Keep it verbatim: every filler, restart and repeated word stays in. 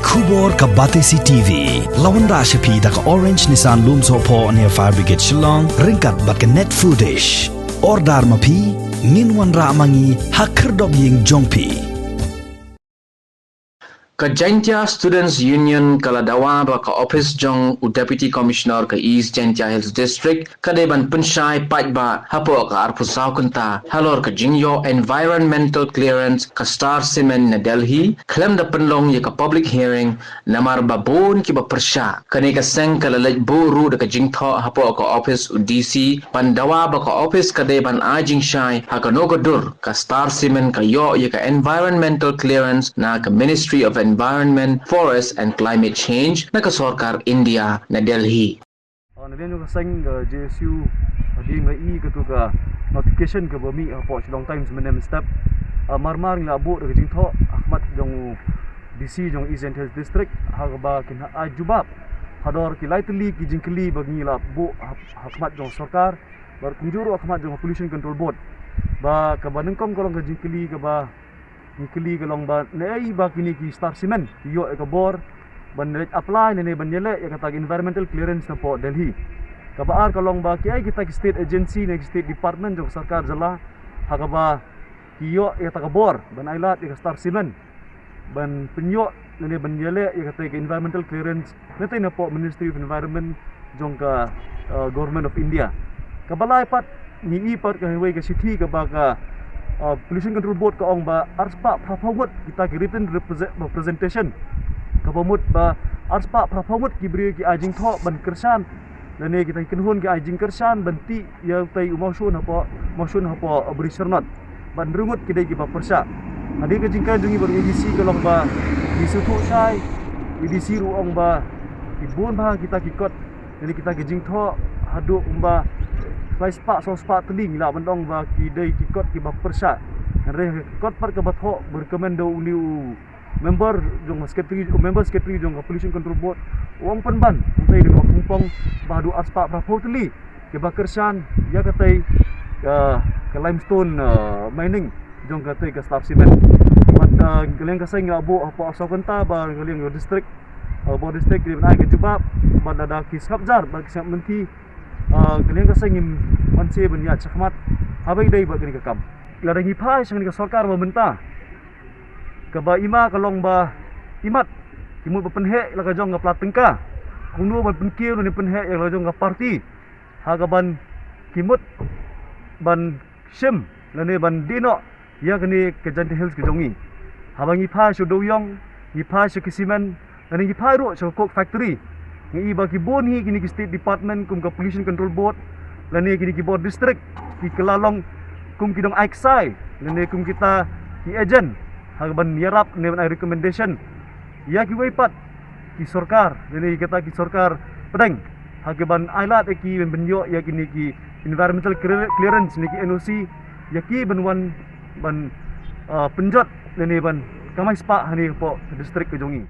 Khubor ka Batesi T V la wanrah sha phi da ka Orange Nissan Lumsohphoh near Fire Brigade Shillong ryngkat bad ka Net Foodish. Order ma phi, ngin wanrah ma ngi ha khyrdop ïing jong phi. Ka Jaintia Students Union ka la dawa ba ka ophis jong u Deputy Commissioner ka East Jaintia Hills District ka dei ban pynshai paidbah hapoh ka arphew saw kynta halor ka jingïoh environmental clearance ka Star Cement na Delhi, khlem da pynlong ïa ka public hearing namar ba bun kiba pyrshah. Kane ka seng ka la leit buh ruh da ka jingthoh hapoh ka ophis u D C ban dawa ba ka ophis ka dei ban ai jingshai ha kano ka dur ka Star Cement ka ïoh ïa ka environmental clearance na ka Ministry of Environment, Forest and Climate Change na ka sorkar India na Delhi. Ah, na liang jong ka seng ka J S U, hadien ba i katu ka notification kaba mih hapoh Shillong Times mynne mynstep, ah, mar mar ngi la buh da ka jingthoh ha khmat jong u D C jong East Jaintia Hills District ha kaba kin ai jubab halor ki lai tylli ki jingkylli ba ngi la buh ha, ha khmat jong sorkar, bad kumjuh ruh ha khmat jong Pollution Control Board. Ba kaba nyngkong ka long ka jingkylli kaba ngi kylli ka long ba naei ba kine ki Star Cement ki ïoh ïa ka bor ban leit apply ne, ne ban ïaleh ïa kata ka environmental clearance napoh Delhi. Kaba ar ka long ba kiei kita ki state agency ne ki state department jong ka sorkar jylla ha kaba ki ïoh ïa kata ka bor ban ailad ïa ka Star Cement ban pynïoh ne, ne ban ïaleh ïa kata ka environmental clearance na tei napoh Ministry of Environment jong ka, uh, Government of India. Kaba lai pat ngi i pat ka highway ka shithi kaba ka, uh, Pollution Control Board ka ong ba arspah phraphew ngut kita ki written represe-, representation. Kaba mut ba arspah phraphew ngut ki briew ki ai jingthoh ban kyrshan lane kita ki kynhun ki ai jingkyrshan ban tih ïa utei u mawshun hapoh, mawshun hapoh, uh, Bri Shyrnot. Bad hynriew ngut ki dei kiba pyrshah. Hadien ka jingkren jong ngi bad u A D C ka long ba ngi sngewthuh shai, A D C ruh ong ba ki bun bha kita ki kot, ïa kita ki jingthoh haduh kumba lai spah saw spah tylli ngi lah ban ong ba ki dei ki kot kiba pyrshah. Hynrei kot pat kaba thoh ba recommend da une u member jong ka secretary, u member secretary jong ka Pollution Control Board u ong pynban, hynrei da kaba pynpong ba haduh arspah phraphew tylli kiba kyrshan ïa katei ka, ka limestone, uh, mining jong katei ka Star Cement. Bad, uh, ka liang ka seng la buh hapoh saw kynta ba ka liang ka district, uh, Bor district ki dei ban ai ka jubab bad lada ki sngap jar bad ki sngap lynti, uh, ka liang ka seng ngim banse ban ïaid shakhmat haba ïadei bad kane ka kam. Lada ngi phai sha kane ka sorkar ba mynta, kaba i ma ka long ba imat ki mut ba pynheh la ka jong ka pla tyngka, kumno ban pynkiew ne pynheh ïa la ka jong ka party ha kaban ki mut ban shim lane ban dih noh ïa kane ka Jaintia Hills ka jong ngi. Haba ngi phai sha u dewiong, ngi phai sha ki cement, lane ngi phai ruh sha ka coke factory, ngi i ba ki bun hi kine ki state department kum ka Pollution Control Board lane kine ki bor district ki kylla long kum ki dong ai ksai lane kum kita ki agent ha kaban ïarap ne ban ai recommendation ïa kiwei pat ki sorkar, lane kita ki sorkar pdeng, ha kaban ailad ïa ki ban pynïoh ïa kine ki environmental clear-, clearance ne ki N O C ïa ki ban wan ban, uh, pynjot lane ban kamai spah hangne hapoh district ka jong ngi.